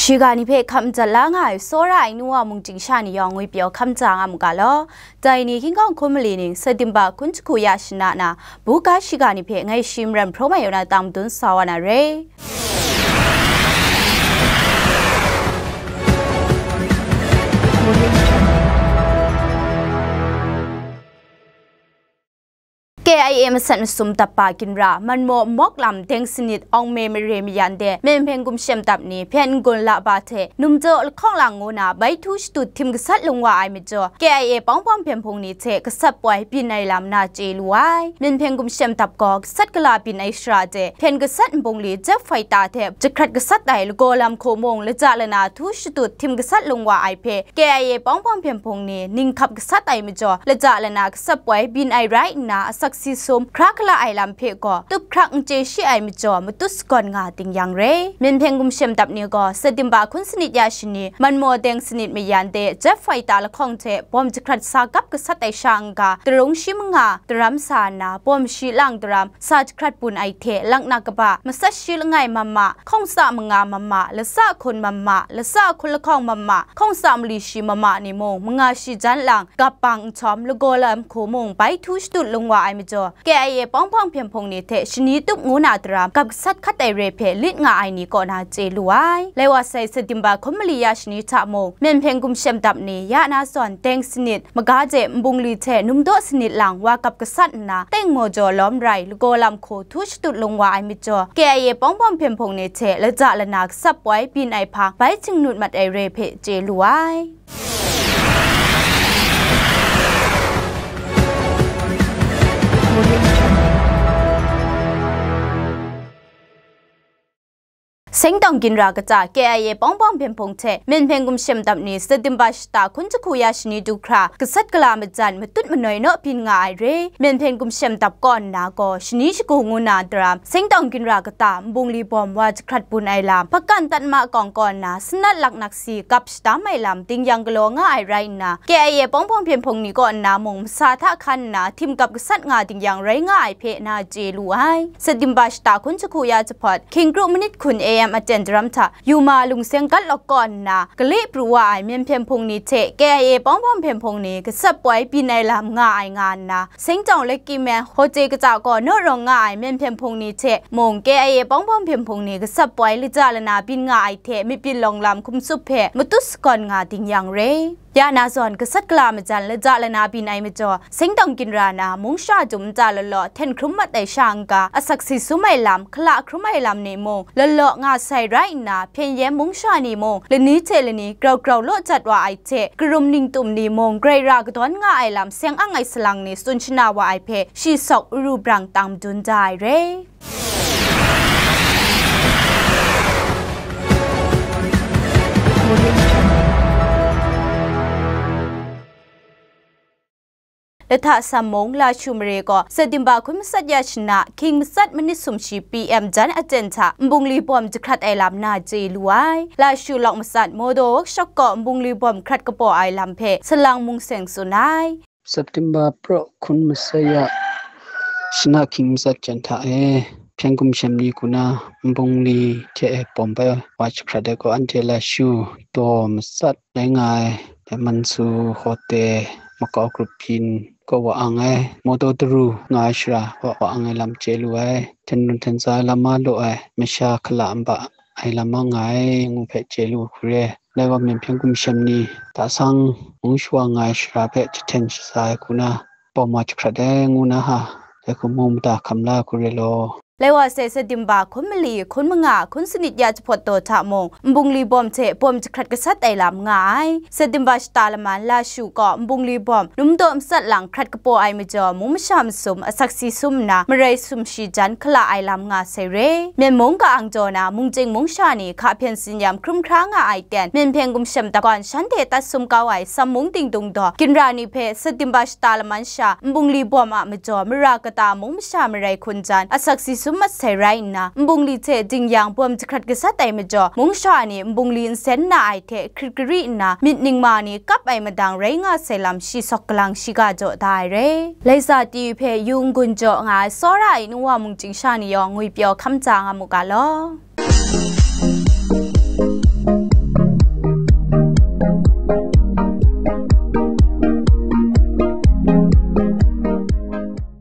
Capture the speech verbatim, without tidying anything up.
Shiga ni hpe hkap madat la nga ai, tsawra ai nu wa mung chyingsha ni yawng ngwi pyaw hkam ja nga mu ga law. Dai ni hkinggawng hkun mali ning, September hkun jahku ya shana na, buga shiga ni hpe ngai shi Maren Hpraw Mai Yona tang madun sa wa na re. K I A masat masum dap ba ginra, Manmaw Mawk Lam Deng Sanit Awng Me Mare Mayan de, Myen Hpyen Gumshem dap ni, Hpyen N-gun Lahba hte, Numdaw Lahkawng Lang ngu na, bai htu shatut htim gasat lung wa ai majaw, K I A pawng pawng hpyen hpung ni hte gasat poi byin ai lam na chye lu ai. Myen Hpyen Gumshem dap gaw, gasat gala byin ai shara de, hpyen gasat nbungli Jet Fighter hte jahkrat gasat ai lagaw lam hku mung, laja lana htu shatut htim gasat lung wa ai hpe, K I A pawng pawng hpyen hpung ni, ning hkap gasat ai majaw, laja lana gasat poi byin ai rai nna, asak si sum hkra hkala ai lam hpe gaw, tup hkrak n chye shi ai majaw, matut sagawn nga ding yang re. Myen Hpyen Gumshem dap ni gaw, September hkun sanit ya shani, Manmaw Deng Sanit Mayan de, Jet Fighter lahkawng hte bawm jahkrat sa gap gasat ai sha n-ga, tarung shi manga daram sa nna, bawm shi lang daram sa jahkrat bun ai hte, laknak kaba, masat shi langai mama, hkawng sa manga mama, lasa hkun mama, lasa hkun lahkawng mama, hkawng sa mali shi mama ni mung, manga shi jan lang, gap bang nhtawm, lagaw lam hku mung, bai htu shatut lung wa ai majaw, K I A pawng pawng hpyen hpung ni hte shani tup ngu na daram, gap gasat hkat ai re hpe lit nga ai ni kaw na chye lu ai. Lai wa sai September hkun mali ya shani hta mung, Myen Hpyen Gumshem dap ni, ya na zawn Deng Sanit, maga de nbungli hte Numdaw Sanit lang wa gap gasat nna, teng maw jaw lawm rai, lagaw lam hku htu shatut lung wa ai majaw, K I A pawng pawng hpyen hpung ni hte laja lana gasat poi byin ai hpang, bai htingnut mat ai re hpe chye lu ai. Sengtawng ginra kata K I A pawng pawng hpyen hpung hte Myen Hpyen Gumshem dap ni September shata hkun jahku ya shani du hkra gasat gala majan matut manoi naw byin nga ai re. Myen Hpyen Gumshem dap kaw nna gaw shani shagu ngu na daram Sengtawng ginra kata nbungli bawm wa jahkrat bun ai lam, hpakan tatma kawng kaw nna sanat laknak si gap shadam ai lam ding yang galaw nga ai rai nna, K I A pawng pawng hpyen hpung ni kaw nna mung masa hta hkan nna htim gap gasat nga ding yang rai nga ai hpe na chye lu ai. September shata hkun jahku ya jahpawt, hkying kru manit hkun A M aten daram hta, Yuma lungseng gat lawk kaw nna, gale pru wa ai Myen Hpyen Hpung ni hte K I A pawng pawng hpyen hpung ni gasat poi byin ai lam nga ai nga nna, Sengtawng Lucky Man Hote kata gaw naw rawng nga ai Myen Hpyen Hpung ni hte mung K I A pawng pawng hpyen hpung ni gasat poi laja lana byin nga ai hte myit byin lawng lam hkum tsup hpe matut sagawn nga ding yang re. Ya na zawn gasat gala majan laja lana byin ai majaw, Sengtawng ginra na mungsha dum nta law law hten hkrum mat ai sha n-ga, asak si sum ai lam, hkala hkrum ai lam ni mung law law nga sai rai nna, Hpyen Yen mungsha ni mung lani hte lani grau grau law jat wa ai hte, karum ningtum ni mung grai ra kadawn nga ai lam seng ang ai salang ni tsun shana wa ai hpe, shi sawk uru brang tang madun da ai re. Lahta Sam mung, Lashu mare gaw September hkun matsat ya shana, hkying matsat manit sumshi P M jan aten hta nbungli bawm jahkrat ai lam na chye lu ai. Lashu lawk matsat Motor Workshop kaw nbungli bawm hkrat kapaw ai lam hpe salang mung seng tsun ai. September praw hkun matsat ya shana hkying matsat jan hta e, Hpyen Gumshem ni hku na nbungli hte e bawm bai wa jahkrat ai gaw, anhte Lashu daw matsat rai nga ai, Mansu Hote, makau grup hpyin kaw wa ang ai, Motor Daru nga ai shara wa, wa ang ai lam chye lu ai, hten run hten tsa ai lam a law ai, masha hkala nba ai lam a nga ai, ngu hpe chye lu hku re. Dai wa Myen Hpyen Gumshem ni hta sang mung shawa nga ai shara hpe jahten shaza ai hku na, bawm wa jahkrat ai ngu na ha, dai hku mu mada hkam la hku re law. Lai wa sai September hkun mali, hkun manga, hkun sanit ya jahpawt taw hta mung, nbungli bawm hte bawm jahkrat gasat ai lam nga ai. September shata laman Lashu kaw nbungli bawm, Numdaw matsat lang hkrat kapaw ai majaw, mung masha masum asak si sum nna, marai sumshi jan hkala ai lam nga sai re. Myen mung ka-ang jaw na, mungchying mungsha ni hka hpyen tsin-yam hkrum hkra nga ai ten, Myen Hpyen Gumshem dap gawn shanhte tat sum kau ai Sam mung dingdung daw, ginra ni hpe September shata laman sha, nbungli bawm a majaw, mara kata mung masha marai hkun jan, asak si sum mat sai rai nna, nbungli hte ding yang bawm jahkrat gasat ai majaw, mungsha ni nbungli nsen na ai hte hkrit gari nna, myit ningma ni kap ai madang rai nga sai lam shi sawk galang shiga jaw da ai re. Laisa T V hpe Yawng N-gun jaw nga ai tsawra ai nu wa mungchying sha ni yawng ngwi pyaw hkam ja nga mu ga law.